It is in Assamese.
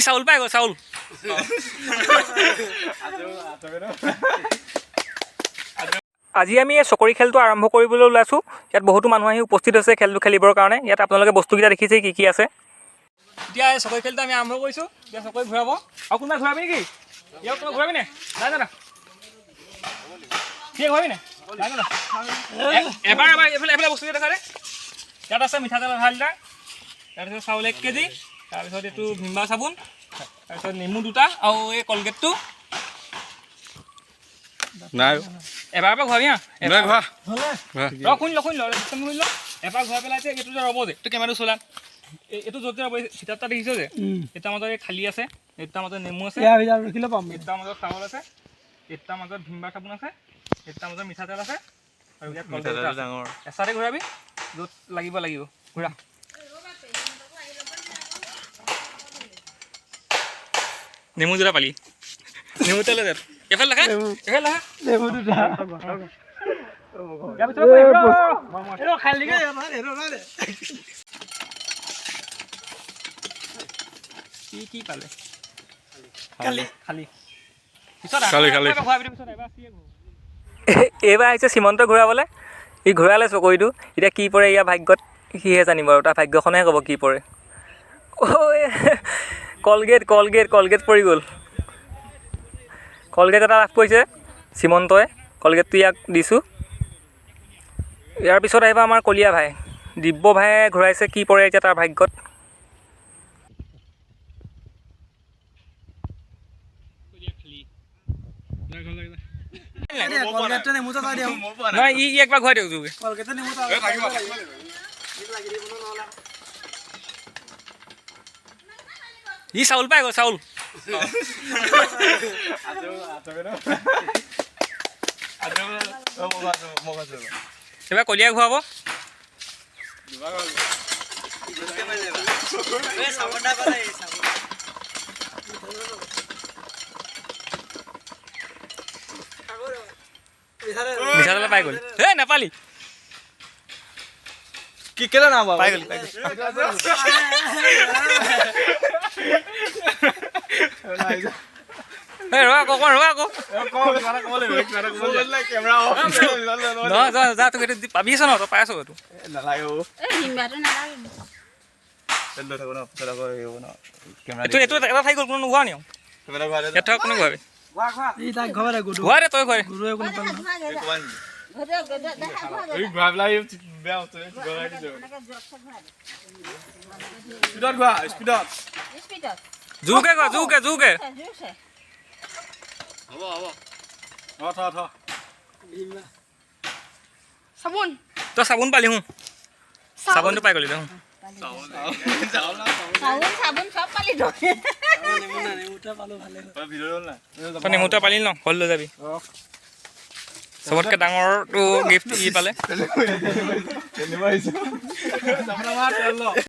চাউল পাই গ'ল চাউল। আজি আমি এই চকৰি খেলটো আৰম্ভ কৰিবলৈ ওলাইছোঁ। ইয়াত বহুতো মানুহ আহি উপস্থিত হৈছে খেলটো খেলিবৰ কাৰণে। ইয়াত আপোনালোকে বস্তুকেইটা দেখিছে কি কি আছে। এতিয়া এই চকৰি খেলটো আমি আৰম্ভ কৰিছোঁ। এতিয়া চকৰি ঘূৰাব আৰু কোনোবা ঘূৰাবি নেকি? ইয়াত কোনোবা ঘূৰাবি নে? নাই নাই কি ঘূৰাবি নে? নাই নাই। এবাৰ এবাৰ এইফালে এইফালে বস্তুকেইটা দেখা দে। ইয়াত আছে মিঠাতেল 0.5 লিটাৰ, তাৰপিছত চাউল 1 কেজি, তাৰপিছত এইটো ভিমবা চাবোন, তাৰপিছত নেমু 2টা আৰু এই কলগেটটো। নাই। এবাৰ এবাৰ ঘূৰাবি হা। নাই ঘূৰা। ৰ, শুনি ল, শুনি ল, শুনি ল। এবাৰ ঘূৰাই পেলাই যে এইটো যে ৰ'ব যে, এইটো কেমেৰাটো চলা। এইটো য'ত যে ৰ'ব, এই থিতাপটা দেখিছ যে, এইটাৰ মাজত এই খালী আছে, এইটাৰ মাজত নেমু আছে, ৰখিলে পাম। এইটাৰ মাজত চাউল আছে, এইটাৰ মাজত ভিমবাৰ চাবোন আছে, এইটাৰ মাজত মিঠাতেল আছে আৰু ইয়াত কলগেট এটা আছে। ডাঙৰ। এচাতে ঘূৰাবি, য'ত লাগিব লাগিব ঘূৰা। নেমু 2টা পালি, নেমু তেল দে। এইফালে দেখা, এইফালে দেখা। নেমু 2টা। ইয়াৰ পিছত ৰ, ৰ, ৰ। খালি। কি কি পালে? খালি। খালি। পিছত খালি, খালি। এইবাৰ আহিছে শ্ৰীমন্ত ঘূৰাবলৈ। ই ঘূৰালে চকৰিটো। এতিয়া কি পৰে ইয়াৰ ভাগ্যত সিহে জানিব আৰু তাৰ ভাগ্যখনেহে ক'ব কি পৰে। ঐ, কলগেট, কলগেট, কলগেট পৰি গ'ল। কলগেট এটা লাভ কৰিছে শ্ৰীমন্তই। কলগেটটো ইয়াক দিছোঁ। ইয়াৰ পিছত আহিব আমাৰ কলীয়া ভাই দিব্য ভায়ে ঘূৰাইছে। কি পৰে এতিয়া তাৰ ভাগ্যত। কলগেটটো নেমু এটা দিওঁ। নহয়, ই ই একবাৰ ঘূৰাই দিয়ক জোৰকে। কলগেটটো নেমু। ই চাউল পাই গ'ল চাউল। এইবাৰ কলীয়া ঘূৰাব। মিঠাতেল পাই গ'ল। হে, নাপালি। কি কেলে না পাই গ'লি, পাই গ'লি। এই ৰ আকৌ অকণমান, ৰ আকৌ। নহয়, যা যা, তোক এইটো পাবি আছ ন, তই পাই আছ এইটো। এই এইটো এইটো এটা থাকি গ'ল। কোনো নোঘূৰা নি? ইয়াত থকা কোনো ঘূৰাবি? ই তাক ঘৰতে গধু। ঘূৰা দে, তই ঘূৰাই। গৰুৱে কোনো পাল জোৰকে ঘূৰা, জোৰকে, জোৰকে। চাবোন। তই চাবোন পালি। হুঁ, চাবোনটো পাই গ'লি দেখোন। চাবোন, চাবোন চব পালি তই। নেমুটা পালো, ভালে হ'ল। তই নেমুটা পালি ন, ঘৰলৈ লৈ যাবি। চবতকৈ ডাঙৰটো গিফ্ট ই পালে।